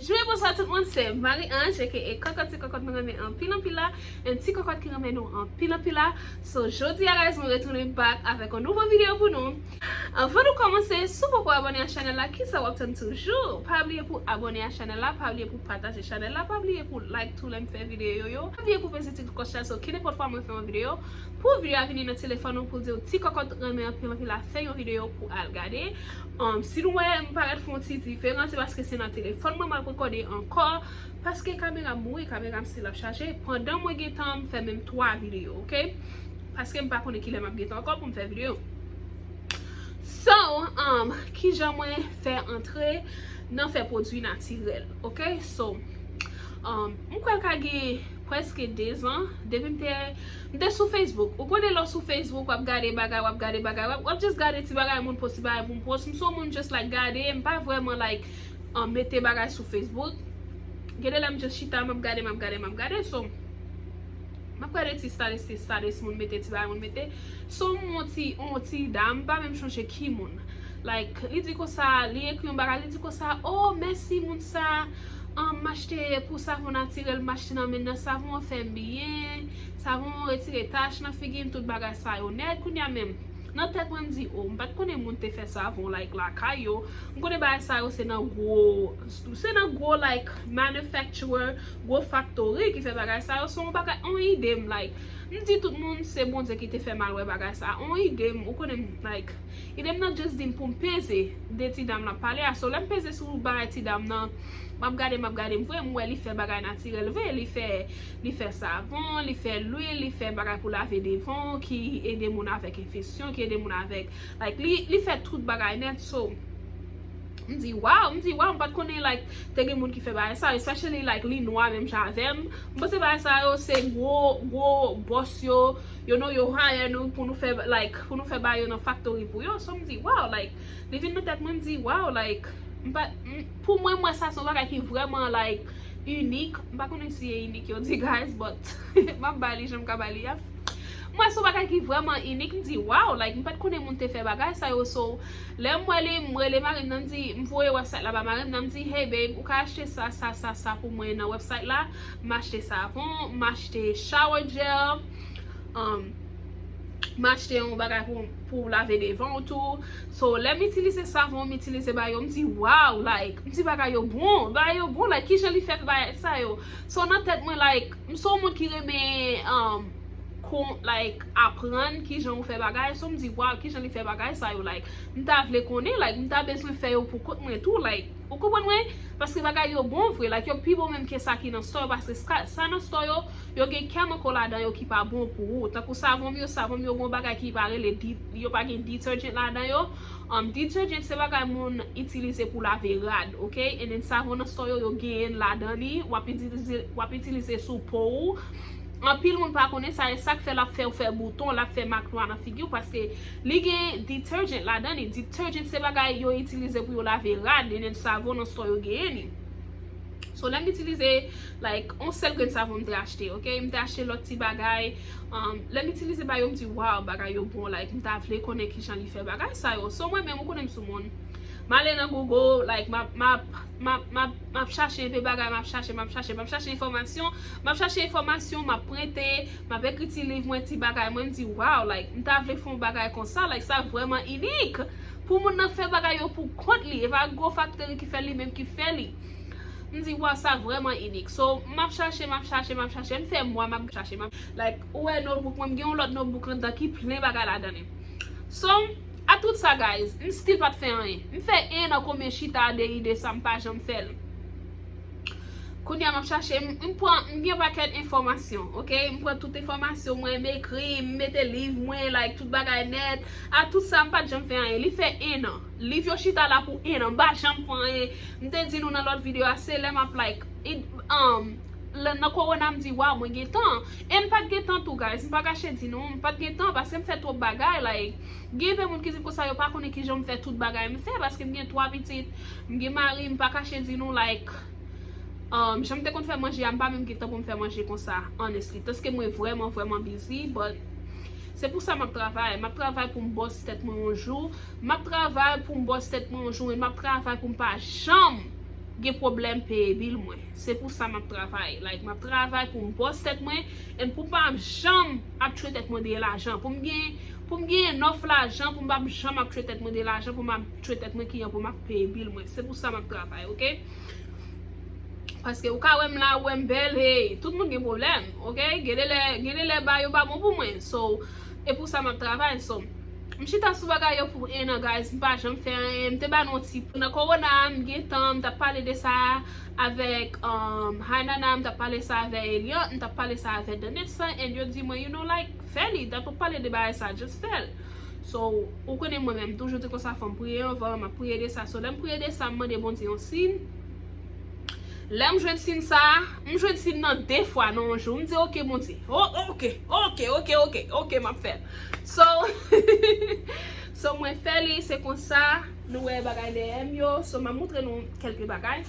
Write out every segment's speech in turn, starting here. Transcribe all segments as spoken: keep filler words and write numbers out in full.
Bonjou e bonswa tout moun, se Marie Ange, aka Kòkòt, ti kòkòt nou renmen anpil anpil la, and ti kòkòt ki renmen nou anpil anpil la. So, jodi a, guys, mwen retounen back avèk yon nouvo videyo pou nou. Anvan nou kòmanse, si w poko abòne a chanèl la, kisa w ap tann toujou? Pa bliye pou abòne a chanèl la, pa bliye pou pataje chanèl la, pa bliye pou like tou lè m fè videyo yo. Pa bliye pou peze ti klòch la, so ki nenpòt fwa mwen fè yon videyo, pou videyo a vini nan telefòn ou, pou l di w ti kòkòt renmen anpil anpil la, fè yon videyo pou al gade. Um, si nou wè m parèt fè yon ti diferan, se paske se nan telefòn mwen m ap rekòde ankò, paske kamera m mouri, kamera m still ap chaje, pandan mwen gentan m fè menm twa videyo, oke? Paske m pa konnen kilè m ap gentan ankò pou m fè videyo. So, um, kijan mwen fè antre nan fè pwodui natirèl, oke? So, um, m kwè l ka gen prèske dezan depi m te, m te sou Facebook. Ou konnen lè w sou Facebook, w ap gade bagay, w ap gade bagay, w ap, w ap just gade ti bagay moun post, ti bagay moun post. M se yon moun just like gade, m pa vrèman like, um, mete bagay sou Facebook. Gen de lè m just chita, m ap gade, m ap gade, m ap gade. So, m ap gade ti status, ti status moun mete, ti bagay moun mete. So, m wè yon ti, yon ti dam, m pa menm chonje ki moun. Like, li di konsa, li ekri yon bagay, li di konsa, "Oh, mèsi moun sa, um, m achte pou savon natirèl, m achte nan men nan, savon an fè m byen, savon an retire tach nan figi m, tout bagay sa yo nèt." Kounye a menm, nan tèt mwen, m di, "Oh, m pa t konnen moun te fè savon, like, lakay yo." M konnen bagay sa yo se nan gwo, se nan gwo, like, manufacturer, gwo factory ki fè bagay sa yo. Se yon bagay, yon ide m, like, m di tout moun se Bondye ki te fè m al wè bagay sa. Yon ide m, ou konnen m, like, ide m nan just di m pou m peze de ti dam l ap pale a. So, lè m peze sou bagay ti dam nan, m ap gade, m ap gade, m vre, m wè li fè bagay natirèl vre, li fè, li fè savon, li fè lwil, li fè bagay pou lave devan, ki ede moun avèk enfeksyon, ki ede moun avèk, like, li, li fè tout bagay nèt, so, m di, "Wow," m di, "Wow," m pa t konnen, like, te gen moun ki fè bagay sa, especially, like, li nwa menm jan avè m. M panse bagay sa yo, se gwo, gwo bòs yo, you know, yo hire nou pou nou fè, like, pou nou fè bagay yo nan factory pou yo. So, m di, "Wow," like, li vin nan tèt mwen, m di, "Wow," like, m pa, m, pou mwen, m wè sa se yon bagay ki vrèman, like, inik. M pa konnen si e inik yo di, guys, but m ap ba li jan m ka ba li a. M wè se yon bagay ki vrèman inik, m di, "Wow," like, m pa t konnen moun te fè bagay sa yo, so, lè m wè li, m rele mari m nan, m di, m voye website la ba mari m nan, m di, "Hey, babe, ou ka achte sa, sa, sa, sa pou mwen nan website la?" M achte savon, m achte shower gel, um, m achte yon bagay pou, pou lave devan w tou. So, lè m itilize savon, m itilize bagay yo, m di, "Wow," like, m di, "Bagay yo bon, bagay yo bon, like, kijan li fè bagay sa yo?" So, nan tèt mwen, like, m se yon moun ki renmen, um, kon, like, aprann kijan ou fè bagay. So, m di, "Wow, kijan li fè bagay sa yo?" Like, m ta vle konnen, like, m ta bezwen fè yo pou kont mwen tou, like, ou konprann mwen? Paske bagay yo bon vre, like, yo pi bon menm ke sa ki nan store yo, paske sa, sa nan store yo, yo gen kèm ankò ladan yo ki pa bon pou ou. Tankou savon m yo, savon m yo gen yon bagay ki pa rele di-, yo pa gen detergent ladan yo. Um, detergent se bagay moun itilize pou lave rad, oke? And then savon nan store yo, yo genyen ladan li, w ap itilize, w ap itilize sou po ou. Anpil moun pa konnen sa, e sa k fè l ap fè w fè bouton, l ap fè mak nwa nan figi w, paske li gen detergent ladan li. Detergent se bagay yo itilize pou yo lave rad, and then savon nan store yo genyen li. So, lè m itilize, like, yon sèl grenn savon m te achte, oke? M te achte lòt ti bagay. Um, lè m itilize bagay yo, m di, "Wow, bagay yo bon," like, m ta vle konnen kijan li fè bagay sa yo. So, mwen menm, ou konnen m sou moun. M ale nan Google, like, m ap, m ap, m ap, m ap, m ap chache enpe bagay, m ap chache, m ap chache, m ap chache enfòmasyon, m ap chache enfòmasyon, m ap prente, m ap ekri ti liv mwen, ti bagay mwen, m di, "Wow, like, m ta vle fè yon bagay konsa, like, sa vrèman inik." Pou moun nan fè bagay yo pou kont li, e pa gwo factory ki fè li menm ki fè li. M di, "Wow, sa vrèman inik." So, m ap chache, m ap chache, m ap chache, m fè mwa, m ap chache, m ap, like, ou wè notebook mwen, m gen yon lòt notebook anndan ki plen bagay ladan li. So, a tout sa, guys, m still pa t fè anyen. M fè en an konbyen chita de ide sa, m pa janm fè l. Kounye a m ap chache, m, m pran, m gen pakèt enfòmasyon, oke? M pran tout enfòmasyon mwen, m ekri, m mete liv mwen, like, tout bagay nèt. A tout sa, m pa t janm fè anyen. Li fè en an. Liv yo chita la pou en an, m pa janm fè anyen. M te di nou nan lòt videyo a, se lè m ap, like, it, um, lè, nan kowona, m di, "Waw, mwen gen tan." E m pa t gen tan tou, guys. M pa kache di nou, m pa t gen tan, paske m fè twòp bagay, like, gen enpe moun ki di m konsa, yo pa konnen kijan m fè tout bagay m fè, paske m gen twa pitit, m gen mari, m pa kache di nou, like, um, jan m te konn fè manje a, m pa menm gen tan pou m fè manje konsa, honestly. Tanske mwen vrèman, vrèman busy, but se pou sa m ap travay. M ap travay pou m bòs tèt mwen yon jou. M ap travay pou m bòs tèt mwen yon jou, e m ap travay pou m pa janm gen pwoblèm peye bil mwen. Se pou sa m ap travay. Like, m ap travay pou m bòs tèt mwen, and pou m pa janm ap tchwe tèt mwen de lajan. Pou m gen, pou m gen enough lajan, pou m pa janm ap tchwe tèt mwen de lajan, pou m ap tchwe tèt mwen kijan pou m ap peye bil mwen. Se pou sa m ap travay, oke? Paske ou ka wè m la, ou wè m bèl, hey, tout moun gen pwoblèm, oke? Gen de lè, gen de lè bagay yo pa bon pou mwen. So, e pou sa m ap travay. So, m chita sou bagay yo pou en an, guys. M pa janm fè anyen. M te ba nou ti nan kowona, m gen tan, m t ap pale de sa avèk um, Hainana, m t ap pale sa avè Eliant, m t ap pale sa avè Danessa, and yo di mwen, you know, like, fè li, dat w ap pale de bagay sa, just fè l. So, ou konnen mwen menm, m toujou di konsa, fò m priye anvan, m ap priye de sa. So, lè m priye de sa, m mande Bondye yon siy. Lè m jwenn siy sa, m jwenn siy nan de fwa nan yon jou. M di, oke, Bondye. Oh, oke, oke, oke, oke, oke, m ap fè l. So, so mwen fè li, se konsa, nou wè bagay dèyè m yo. So, m ap montre nou kèlke bagay.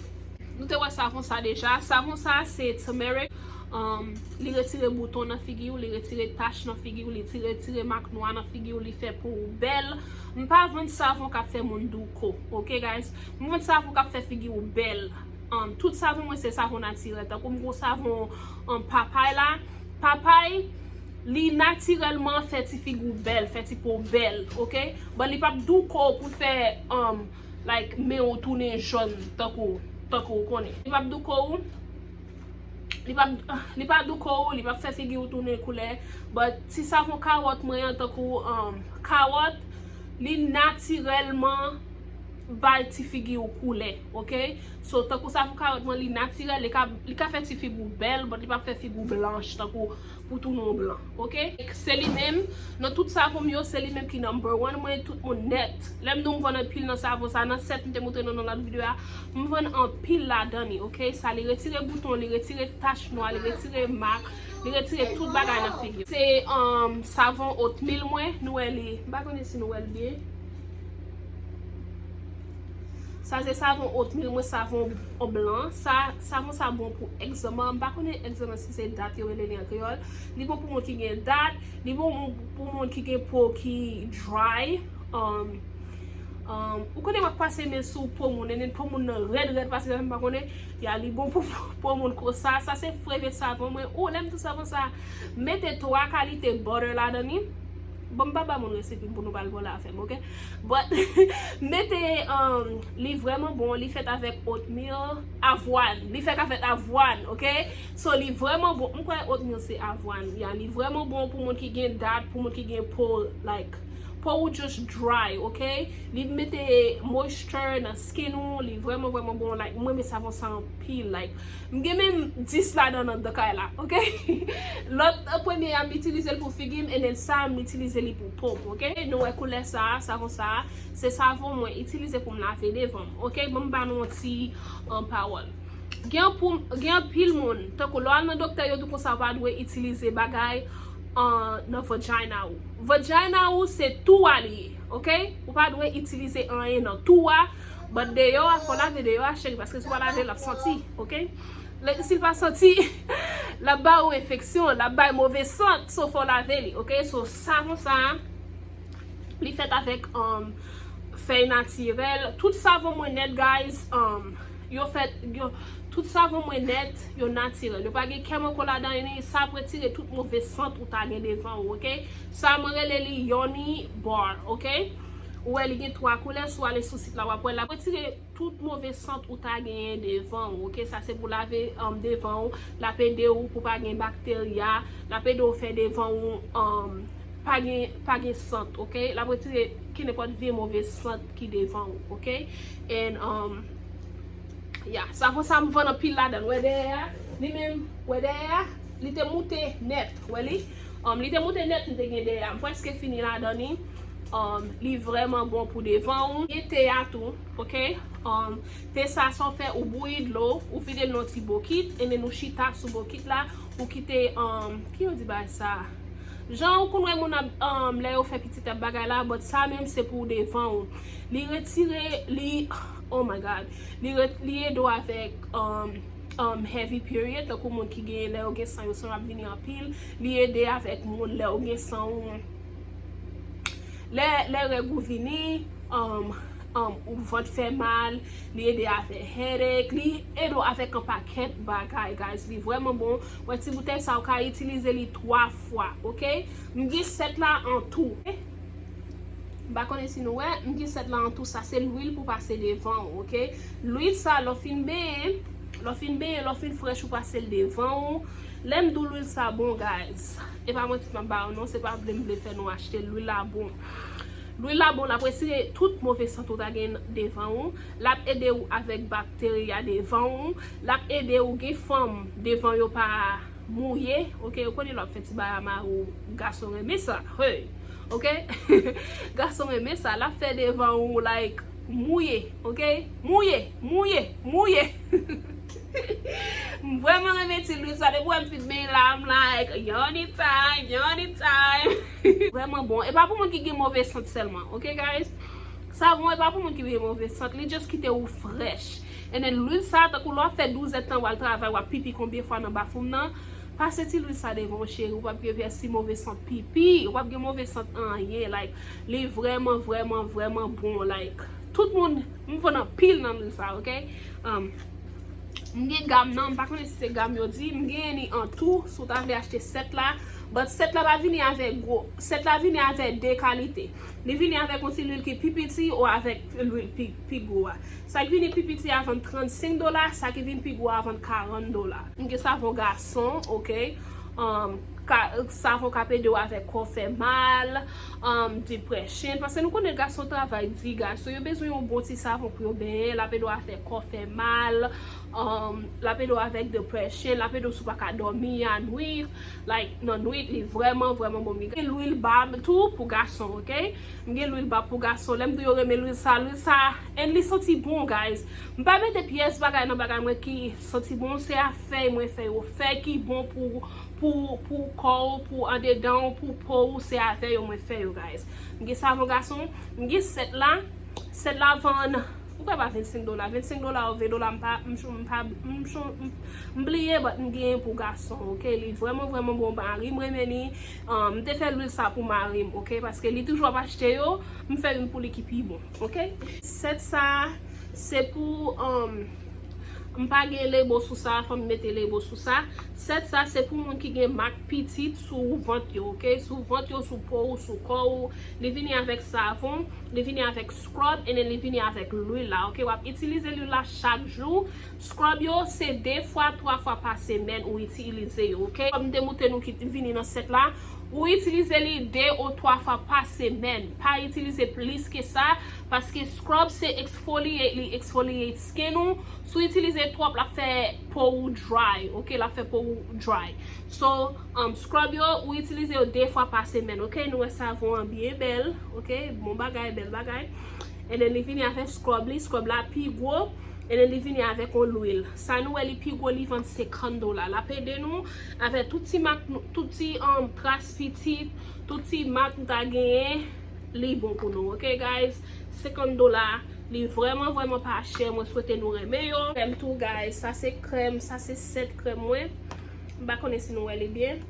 Nou te wè savon sa deja. Savon sa, se turmeric. Um, li retire bouton nan figi w, li retire tach nan figi w, li ti retire mak nwa nan figi w, li fè po w bèl. M pa vann savon k ap fè moun douko, oke, guys? M vann savon k ap fè figi w bèl. Um, tout savon mwen se savon natirèl. Tankou m gon savon, um, papay la. Papay, li natirèlman fè ti figi w bèl, fè ti po w bèl, oke? But li p ap douko w pou fè, um, like, men w tounen jòn tankou, tankou w konnen. Li p ap douko w. Li p ap, li pa douko w, li p ap fè figi w tounen koulè. But ti savon kawòt mwen an, tankou, um, kawòt, li natirèlman bay ti figi w koulè, oke? So, tankou savon kawòt mwen, li natirèl, li ka, li ka fè ti figi w bèl, but li p ap fè figi w blanch tankou pou tounen w blan, oke? Se li menm, nan tout savon m yo, se li menm ki number one mwen, tout moun nèt. Lè m di w m vann anpil nan savon sa, nan sèt m te montre nou nan lòt videyo a, m vann anpil ladan li, oke? Sa, li retire bouton, li retire tach nwa, li retire mak, li retire tout bagay nan figi. Se, um, savon otmil mwen, nou wè li, m pa konnen si nou wè l byen. Sa se savon otmil mwen, savon blan. Sa, savon sa bon pou egzama. M pa konnen egzama si se dat yo rele li an kreyòl. Li bon pou moun ki gen dat, li bon pou moun ki gen po ki dry. Um, um, ou konnen w ap pase men sou po moun, and then po moun nan rèd rèd pase, m pa konnen. Ya, li bon pou po moun konsa. Sa se favorite savon mwen. Ou, lè m di w savon sa, mete twa kalite butter ladan li. Bon, m pa ba moun resepi m pou nou pa al vòlè afè m, oke? But, mete, um, li vrèman bon, li fèt avèk oatmeal, avwàn. Li fèt avèk avwàn, oke? So, li vrèman bon. M kwè oatmeal se avwàn. Ya, li vrèman bon pou moun ki gen dat, pou moun ki gen po, like, po ou just dry, oke? Li mete moisture nan skin ou, li vrèman, vrèman bon. Like, mwen renmen savon sa anpil, like, m gen menm dis ladan nan kay la, oke? Lòt, uh, premye a, m itilize l pou figi m, and then sa, m itilize li pou po m, oke? Nou wè koulè sa a, savon sa a, se savon mwen itilize pou m lave devan m, oke? Ban m ba nou yon ti, uh, pawòl. Gen pou, gen anpil moun, tankou lè w al nan doktè, yo di w konsa w pa dwe itilize bagay, uh, nan vagina ou. Vagina ou se tou a li ye, oke? Ou pa dwe itilize anyen nan tou a, but deyò a, fò w lave deyò a, cheri, paske si w pa lave, l ap santi, oke? Lè, si l pa santi, l ap ba ou enfeksyon, l ap bay move sant, so fò w lave li, oke? So, savon sa a, li fèt avèk, um, fèy natirèl. Tout savon mwen nèt, guys, um, yo fèt, yo, tout savon mwen nèt, yo natirèl. Yo pa gen kèmiko ladan li, sa ap retire tout move sant ou ta gen devan ou, oke? Sa mwen rele li Yoni Bar, oke? Ou wè li gen twa koulè, si w ale sou sit la, w ap wè l ap retire tout move sant ou ta genyen devan ou, oke? Sa se pou lave, um, devan ou, l ap ede ou pou pa gen bakterya, l ap ede ou fè devan ou, um, pa gen, pa gen sant, oke? L ap retire kenenpòt vye move sant ki devan ou, oke? And, um, ya, savon sa m vann anpil ladan l. Wè dèyè a, li menm, wè dèyè a, li te moute nèt, wè li? Um, li te moute nèt, li te gen dèyè a. M prèske fini ladan li. Um, li vrèman bon pou devan ou. Gen te a tou, oke? Um, te sa, sa w fè, ou bouyi dlo, ou vide l nan ti bokit, and then ou chita sou bokit la, ou kite, um, ki yo di bagay sa? Jan ou konn wè moun ap, um, lè yo fè pitit ap bagay la, but sa menm se pou devan ou. Li retire, li, oh my God, li re-, li ede w avèk, um, um, heavy period, tankou moun ki gen, lè yo gen san, yo san ap vini anpil, li ede avèk moun lè yo gen san ou, lè, lè règ ou vini, um, um, ou vant fè mal, li ede avè headache, li ede w avèk yon pakèt bagay, guys. Li vrèman bon. Wè ti boutèy sa, ou ka itilize li twa fwa, oke? M gen sèt la an tou. M pa konnen si nou wè, m gen sèt la an tou, sa se lwil pou pase devan ou, oke? Lwil sa, lè w fin benyen, lè w fin benyen, lè w fin frèch ou pase l devan ou. Lè m di w lwil sa bon, guys, e pa manti m ap ba nou non, se pa vle m vle fè nou achte l, lwil la bon. Lwil la bon, l ap retire tout move sant ou ta gen devan ou, l ap ede w avèk bakteri a devan ou, l ap ede w gen fanm devan yo pa mouye, oke, ou konnen lè w ap fè ti bagay a mari w, gason renmen sa, hey, oke, gason renmen sa, l ap fè devan ou, like, mouye, oke, mouye, mouye, mouye. M vrèman renmen ti lwil sa, depi w wè m fin benyen la, I'm like, yoni time, yoni time. Vrèman bon, e pa pou moun ki gen move sant sèlman, oke, guys? Savon e pa pou moun ki gen move sant, li just kite ou frèch. And then lwil sa, tankou lè w ap fè douz èdtan w al travay, w ap pipi konbyen fwa nan bafoum nan, pase ti lwil sa devan w, cheri, ou p ap gen pèsi move sant pipi, ou p ap gen move sant anyen, like, li vrèman, vrèman, vrèman bon, like, tout moun, m vann anpil nan lwil sa, oke? Um, m gen gam nan, m pa konnen si se gam yo di, m genyen li an tou, si w ta vle achte sèt la, but sèt la pa vini avèk gwo, sèt la vini avèk de kalite. Li vini avèk yon ti lwil ki pi piti ou avèk lwil pi, pi gwo a. Sa ki vini pi piti a vann trannsenk dola, sa ki vin pi gwo a vann karant dola. M gen savon gason, oke? Um, ka, savon k ap ede w avèk kò fè mal, um, depression. Paske nou konnen gason travay di, gason yo bezwen yon bon ti savon pou yo benyen, l ap ede w avèk kò fè mal, um, l ap ede w avèk depression, l ap ede w si w pa ka dòmi a nwit, like, nan nwit, li vrèman, vrèman bon. M gen lwil bab tou pou gason, oke? M gen lwil bab pou gason. Lè m di w yo renmen lwil sa, lwil sa, and li santi bon, guys. M pa mete pyès bagay nan bagay mwen ki santi bon, se a fèy mwen fè yo. Fèy ki bon pou, pou, pou kò w, pou andedan w, pou po w, se avè yo mwen fè yo, guys. M gen savon gason, m gen sèt la. Sèt la vann, ou kwè pa vennsenk dola? Vennsenk dola ou ven dola, m pa, m, m pa, m, m, m bliye, but m genyen pou gason, oke? Li vrèman, vrèman bon, mari m renmen li. Um, m te fè lwil sa pou mari m, oke? Paske li toujou ap achte yo, m fè youn pou li ki pi bon, oke? Sèt sa, se pou, um, m pa gen lebo sou sa, fò m mete lebo sou sa. Sèt sa, se pou moun ki gen mak pitit sou vant yo, oke? Sou vant yo, sou po w, sou kò w. Li vini avèk savon, li vini avèk scrub, and then li vini avèk lwil la, oke? W ap itilize lwil la chak jou. Scrub yo, se de fwa, twa fwa pa semèn ou itilize yo, oke? Kòm m te montre nou ki vini nan sèt la, ou itilize li de ou twa fwa pa semèn. Pa itilize plis ke sa, paske scrub se exfoliate, li exfoliate skin ou. Si w itilize twòp, l ap fè po ou dry, oke? L ap fè po ou dry. So, um, scrub yo, ou itilize yo de fwa pa semèn, oke? Nou wè savon an byen bèl, oke? Bon bagay, bèl bagay. And then li vini avèk scrub li, scrub la pi gwo. And then li vini avèk yon lwil. Sa nou wè li pi gwo, li vann senkant dola. L ap ede nou avèk tout ti mak, tout ti, um, tras pitit, tout ti mak nou ta genyen, li bon pou nou, oke, guys? Senkant dola, li vrèman, vrèman pa chè. Mwen swete nou renmen yo. Krèm tou, guys. Sa se krèm, sa se sèt krèm mwen. M pa konnen si nou wè li byen.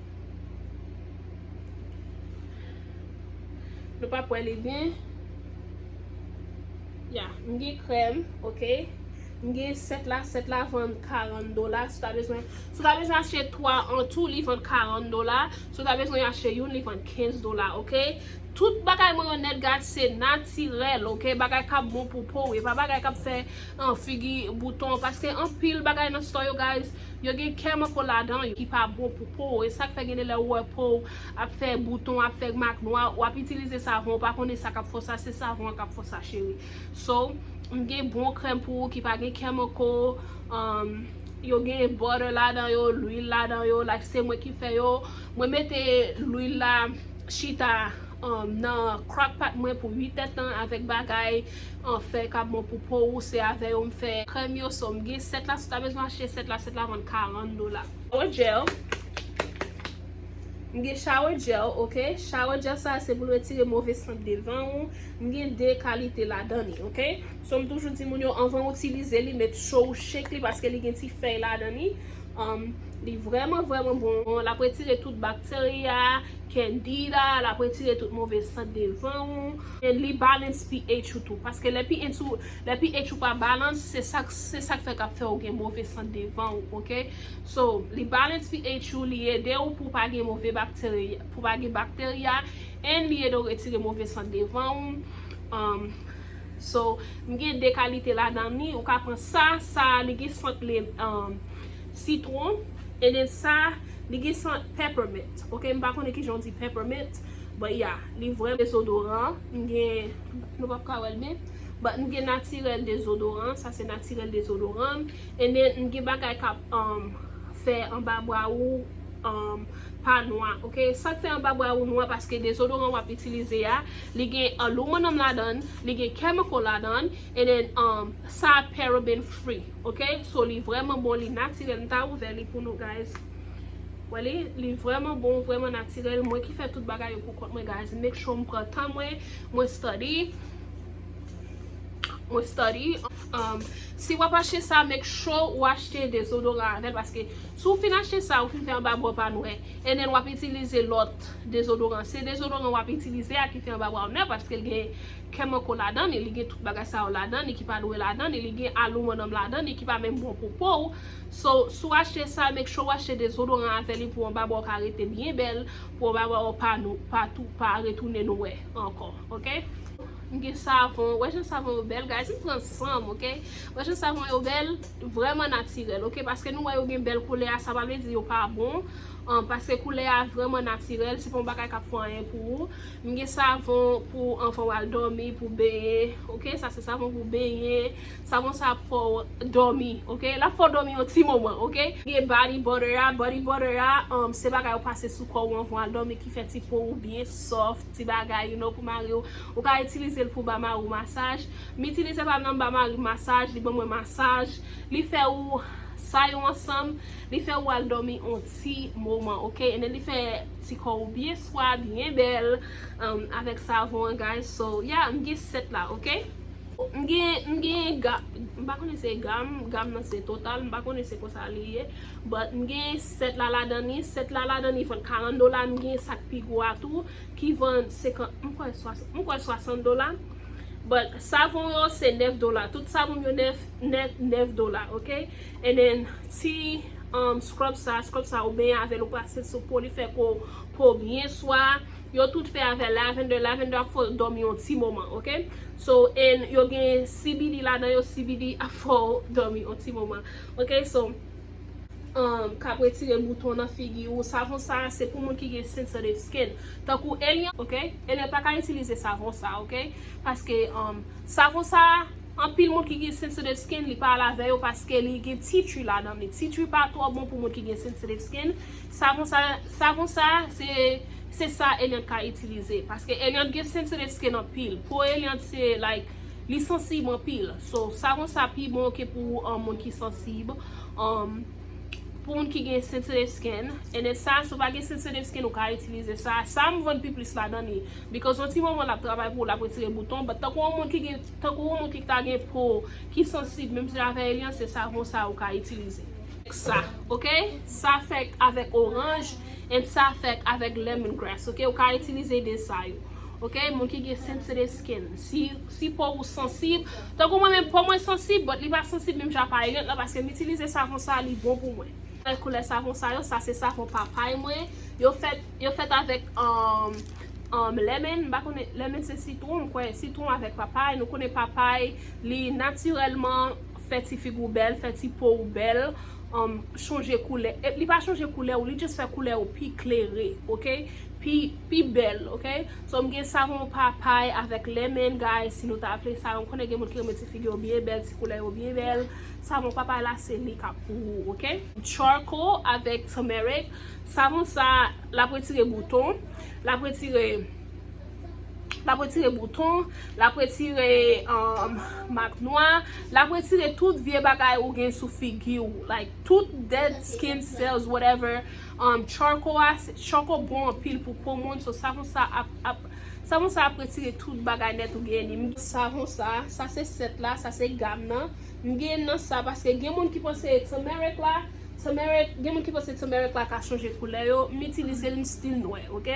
Nou p ap wè li byen. Ya, m gen krèm, oke. M gen sèt la, sèt la vann karant dola. Si w ta bezwen, si w ta bezwen achte twa an tou, li vann karant dola. Si w ta bezwen achte youn, li vann kenz dola, oke. Tout bagay mwen yo nèt, guys, se natirèl, oke. Bagay k ap bon pou po w, e pa bagay k ap fè, an, figi bouton, paske anpil bagay nan store yo, guys, yo gen chemical ladan yo ki pa bon pou po w. E sa k fè gen de lè ou wè po w ap fè bouton, ap fè mak nwa, w ap itilize savon, ou pa konnen sa k ap fè w sa, se savon an k ap fè w sa, cheri. So, m gen bon krèm pou ou ki pa gen chemical, um, yo gen butter ladan yo, lwil ladan yo, like, se mwen ki fè yo. Mwen mete lwil la chita, um, nan crock pot mwen pou uit èdtan avèk bagay, um, fè k ap bon pou po ou, se avè yo m fè krèm yo. So, m gen sèt la, si w ta bezwen achte sèt la, sèt la vann karant dola. Shower gel. M gen shower gel, oke? Shower gel sa, se pou l retire move sant devan ou. M gen de kalite ladan li, oke? So, m toujou di moun yo, anvan w itilize li, make sure ou shake li, paske li gen ti fèy ladan li. Um, li vrèman, vrèman bon. L ap retire tout bakterya, candida, l ap retire tout move sant devan ou. E li balance pH ou tou. Paske lè pH ou, lè pH ou pa balance, se sa, se sa k fè k ap fè ou gen move sant devan ou, ok? So, li balance pH ou, li ede ou pou pa gen move bakterya, pou pa gen bakterya, and li ede ou retire move sant devan ou. Um, so, m gen de kalite ladan li, ou ka pran sa, sa, li gen sant li, um, sitwon, and then sa, li gen sant peppermint. Ok, m pa konnen kijan w di peppermint, but yeah, li vrèman dezodoran. M gen, nou p ap ka wè l byen, but m gen natirèl dezodoran, sa se natirèl dezodoran. And then m gen bagay k ap, um, fè anba bra ou, um, pa nwa, ok? Sa k fè anba bra ou nwa, paske dezodoran w ap itilize a, li gen aluminum ladan, li gen chemical ladan, and then, um, sa paraben free, ok? So, li vrèman bon, li natirèl. M ta ouvè li pou nou, guys. Wè li, li vrèman bon, vrèman natirèl. Mwen ki fè tout bagay yo pou kont mwen, guys. Make sure m pran tan mwen, mwen study. Mwen study. Um, si w ap achte sa, make sure ou achte dezodoran avè l, paske si w fin achte sa, ou fin fè anba bra w pa nwè, and then w ap itilize lòt dezodoran. Se dezodoran w ap itilize a ki fè anba bra w nwè, paske l gen chemical ladan li, li gen tout bagay sa yo ladan li ki pa dwe ladan li, li gen aluminum ladan li ki pa menm bon pou po w. So, si w achte sa, make sure w achte dezodoran avè li pou anba bra w ka rete byen bèl, pou anba bra w pa nou, pa tou, pa retounen nwè ankò, ok? M gen savon, wè jan savon yo bèl, guys, m pran san m, ok? Wè jan savon yo bèl, vrèman natirèl, ok? Paske nou wè yo gen bèl koulè a, sa pa vle di yo pa bon, um, paske koulè a vrèman natirèl, se pa yon bagay k ap fè anyen pou ou. M gen savon pou anvan w al dòmi, pou benyen, ok? Sa se savon pou benyen, savon sa ap fè w dòmi, ok? L ap fè w dòmi yon ti moman, ok? M gen body butter a, body butter a, um, se bagay ou pase sou kò w anvan w al dòmi ki fè ti po ou byen soft, ti bagay, you know, pou mari w. Ou ka itilize l pou ba mari w masaj. M itilize pa m nan m ba mari m masaj, li ban mwen masaj, li fè ou sa yo ansanm, li fè ou al dòmi on ti moman, ok? And then li fè ti kò ou byen swa, byen bèl, um, avèk savon an, guys. So, yeah, m gen sèt la, ok? M gen, m gen ga-, m pa konnen se gam, gam nan se Total, m pa konnen se konsa li ye. But m gen sèt la ladan li, sèt la ladan li vann karant dola, m gen sa k pi gwo a tou, ki vann senkant, m kwè swasant, m kwè swasant dola. But savon yo se nèf dola. Tout savon yo nèf, nèf, nèf dola, ok? And then ti, um, scrub sa, scrub sa ou benyen avè l, ou pase l sou po, li fè ko, po byen swa. Yo tout fè avè lavender, lavender ap fè w dòmi yon ti moman, ok? So, and yo gen C B D ladan yo, C B D ap fè w dòmi yon ti moman, ok? So, um, k ap retire bouton nan figi ou. Savon sa, se pou moun ki gen sensitive skin. Tankou Eliante, ok? Eliante pa ka itilize savon sa, ok? Paske, um, savon sa, anpil moun ki gen sensitive skin, li pa al avè yo paske li gen tea tree ladan li. Tea tree pa twò bon pou moun ki gen sensitive skin. Savon sa, savon sa, se, se sa Eliante ka itilize. Paske Eliante gen sensitive skin anpil. Po Eliante se, like, li sansib anpil. So, savon sa pi bon ke pou, um, moun ki sansib. Um, pou moun ki gen sensitive skin. And then sa, si w pa gen sensitive skin, ou ka itilize sa. Sa m vann pi plis ladan li. Because yon ti moman l ap travay pou ou, l ap retire bouton. But tankou yon moun ki gen, tankou yon moun ki ta gen po ki sansib, menm jan avè Eliante, se savon sa ou ka itilize. Sa, ok? Sa fèt avèk oranj, and sa fèt avèk lemongrass, ok? Ou ka itilize de sa yo. Ok, moun ki gen sensitive skin. Si, si po ou sansib, tankou mwen menm, po mwen sansib, but li pa sansib menm jan pa Eliante la, paske m itilize savon sa, li bon pou mwen. Koulè savon sa yo, sa se savon papay mwen. Yo fèt, yo fèt avèk, um, um, lemon, m pa konnen, lemon se sitwon, m kwè, sitwon avèk papay. Nou konnen papay, li natirèlman fè ti figi w bèl, fè ti po w bèl, um, chanje koulè. E li pa chanje koulè ou, li just fè koulè ou pi klere, ok? Pi, pi bèl, ok? So, m gen savon papay avèk lemon, guys, si nou ta vle sa, m konnen gen moun ki renmen ti figi yo byen bèl, ti koulè yo byen bèl. Savon papay la, se li k ap pou ou, ok? Charcoal avèk turmeric. Savon sa, l ap retire bouton, l ap retire, l ap retire bouton, l ap retire, um, mak nwa, l ap retire tout vye bagay ou gen sou figi w, like, tout dead skin cells, whatever. Um, charcoal a, charcoal bon anpil pou po moun, so savon sa ap, ap, savon sa ap retire tout bagay nèt ou gen li. M gen savon sa, sa se sèt la, sa se gam nan. M gen nan sa, paske gen moun ki panse turmeric la, Turmeric, gen moun ki panse turmeric la ka chanje koulè yo, m itilize l, m still nwè, ok?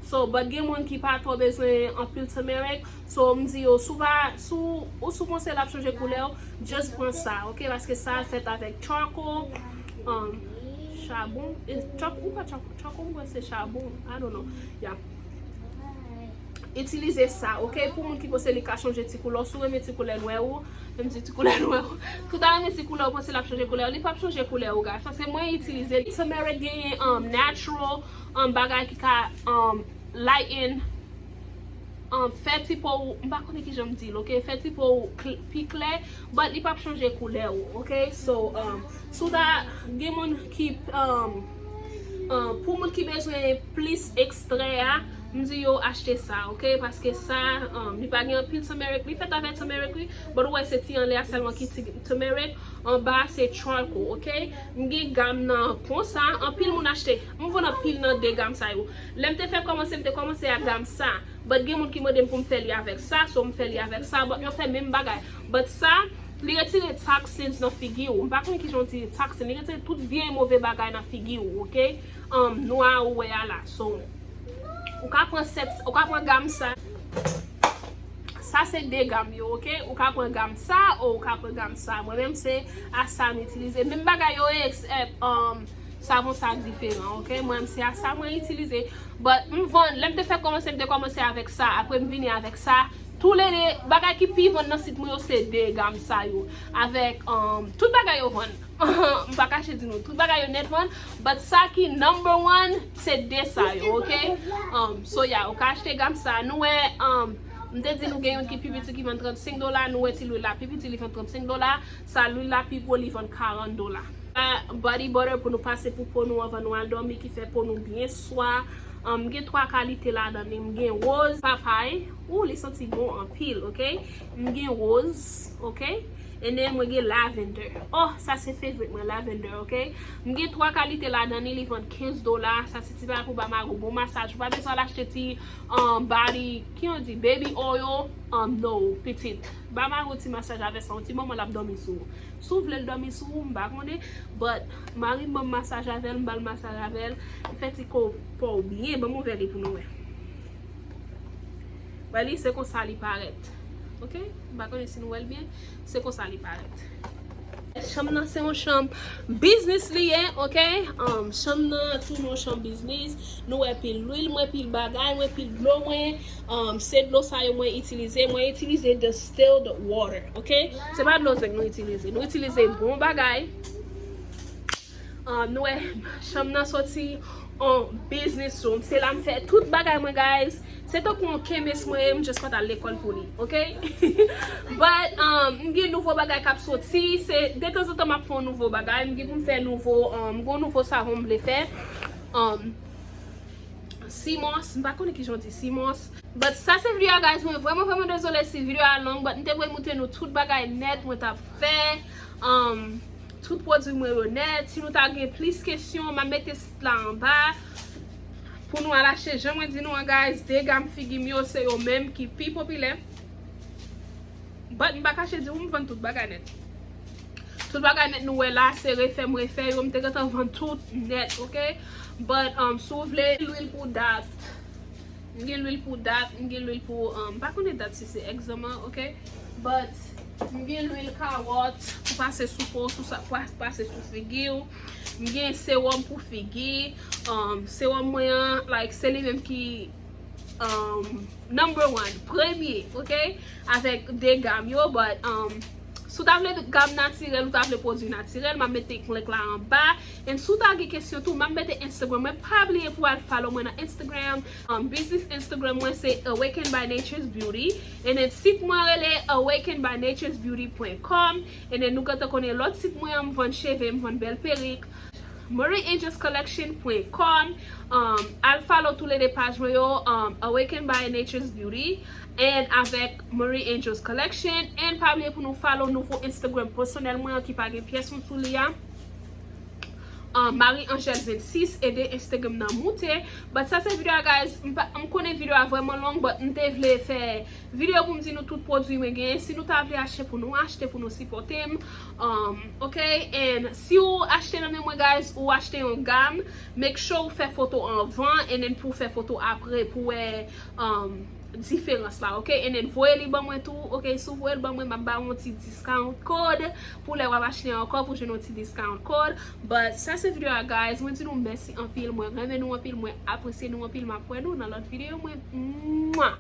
So, but gen moun ki pa twò bezwen anpil turmeric, so m di yo, si w pa, si w, ou si w panse l ap chanje koulè w, just pran sa, ok? Paske sa fèt avèk charcoal, um, chabon, e, chak-, ou pa chak-, charcoal, m kwè se chabon, I don't know, yeah. Itilize sa, ok? Pou moun ki panse li ka chanje ti koulè w, si w renmen ti koulè nwè ou, menm si ti koulè nwè ou, si w ta renmen ti koulè ou, panse l ap chanje koulè ou, li p ap chanje koulè ou, guys. Paske mwen itilize li. Turmeric genyen, um, natural, um, bagay ki ka, um, lighten, um, fè ti po ou, m pa konnen ki jan m di l, ok? Fè ti po ou kl-, pi klè, but li p ap chanje koulè ou, ok? So, um, si w ta, gen moun ki, um, um, pou moun ki bezwen plis ekstrè a, m di yo achte sa, ok? Paske sa, um, li pa gen anpil turmeric, li fèt avèk turmeric, wi, but ou wè se ti anlè a sèlman ki ti turmeric, anba a se charcoal, ok? M gen gam nan konsa, anpil moun achte, m vann anpil nan de gam sa yo. Lè m te fè kòmanse, m te kòmanse ak gam sa, but gen moun ki mande m pou m fè li avèk sa, so m fè li avèk sa, but yo fè menm bagay. But sa, li retire toxins nan figi w. M pa konnen ki jan w di toxin, li retire tout vye move bagay nan figi w, ok? Um, nwa ou wè a la. So, ou ka pran sèt, ou ka pran gam sa. Sa se de gam yo, ok? Ou ka pran gam sa, ou ou ka pran gam sa. Mwen menm se a sa m itilize. Menm bagay yo ye, except, um, savon sa diferan, ok? Mwen menm se a sa mwen itilize. But m vann, lè m te fè kòmanse, m te kòmanse avèk sa. Apre m vini avèk sa. Toulede, bagay ki pi vann nan sit mwen yo se de gam sa yo. Avèk, um, tout bagay yo vann. M pa kache di nou, tout bagay yo nèt vann, but sa ki number one, se de sa yo, ok? Um, so yeah, ou ka achte gam sa. Nou wè, um, m te di nou gen youn ki pi piti ki vann trannsenk dola, nou wè ti lwil la pi piti, li vann trannsenk dola, sa lwil la pi gwo, li vann karant dola. Body butter pou nou pase pou po nou anvan nou al dòmi, ki fè po nou byen swa. Um, m gen twa kalite ladan li. M gen woz, papay. Ou, li santi bon anpil, ok? M gen woz, ok? And then mwen gen lavender. Oh, sa se favorite mwen, lavender, ok? M gen twa kalite ladan li, li vann kenz dola. Sa se ti bagay pou ba mari w bon masaj. Ou pa bezwen al achte ti, um, body, ki yon di, baby oil. Um, no, pitit. Ba mari w ti masaj avè sa, yon ti moman l ap dòmi sou ou. Si w vle l dòmi sou ou, m pa konnen, but mari m ban m masaj avè l, m ba l masaj avè l, li fè ti ko pa w byen, ban m ouvè li pou nou wè. Wè li, se konsa li parèt. Ok? M pa konnen si nou wè l byen, se konsa li parèt. Chanm nan se yon chanm biznis li ye, ok? Um, chanm nan tounen yon chanm biznis. Nou wè pil lwil mwen, pil bagay mwen, pil dlo mwen. Um, se dlo sa yo mwen itilize. Mwen itilize distilled water, ok? Se pa dlo zenk nou itilize. Nou itilize bon bagay. Um, nou wè, chanm nan soti on business room. Se la m fè tout bagay mwen, guys. Se tankou yon kemis mwen ye, m just pa t al lekòl pou li, ok? But, um, m gen nouvo bagay k ap soti. Se, detanzantan m ap fè yon nouvo bagay. M gen pou m fè nouvo, um, m gen yon nouvo savon m vle fè. Um, Simons, m pa konnen ki jan w di Simons. But sa se videyo a, guys. Mwen vrèman, vrèman dezole si videyo a long, but m te voye montre nou tout bagay nèt mwen t ap fè. Um, tout pwodui mwen yo nèt. Si nou ta gen plis kesyon, m ap mete sit la anba. Pou nou al achte, jan mwen di nou an, guys, de gam figi m yo, se yo menm ki pi popilè. But m pa kache di w, m vann tout bagay nèt. Tout bagay nèt nou wè la, se refè m refè yo, m te gentan vann tout nèt, ok? But, um, si w vle lwil pou dat, m gen lwil pou dat, m gen lwil pou, um, m pa konnen dat si se egzama, ok? But m gen lwil kawòt pou pase sou po, sou sa, pa-, pase sou figi w. M gen sewòm pou figi. Um, sewòm mwen an, like, se li menm ki, um, number one, premye, ok? Avèk de gam yo, but, um, si w ta vle gam natirèl, ou ta vle pwodui natirèl, m ap mete link la anba. And si w ta gen kesyon tou, m ap mete Instagram mwen. Pa bliye pou w al follow mwen nan Instagram. Um, business Instagram mwen se Awakened by Nature's Beauty. And then sit mwen rele awakened by nature's beauty point com. And then nou gentan konnen lòt sit mwen an, m vann cheve, m vann bèl perik. Marie Angels Collection point com. Um, al follow toulede paj mwen yo, um, Awakened by Nature's Beauty and avèk Marie Angels Collection. And pa bliye pou nou follow nouvo Instagram pèsonèl mwen an ki pa gen pyès moun sou li a. um, Marie Angèle venn sis, ede Instagram nan moute. But sa se videyo a, guys. M pa- m konnen videyo a vrèman long, but m te vle fè videyo pou m di nou tout pwodui mwen genyen. Si nou ta vle achte pou nou achte, pou nou sipòte m. Um, ok, and si ou achte nan men mwen, guys, ou achte yon gam, make sure ou fè foto anvan, and then pou w fè foto apre, pou wè um, diferans la, ok? And then voye li ban mwen tou, ok? Si w voye l ban mwen, m ap ba w yon ti discount code pou lè w ap achte ankò pou jwenn yon ti discount code. But sa se videyo a, guys. Mwen di nou mèsi anpil, mwen renmen nou anpil, mwen apresye nou anpil, m ap wè nou nan lòt videyo mwen. Mwa!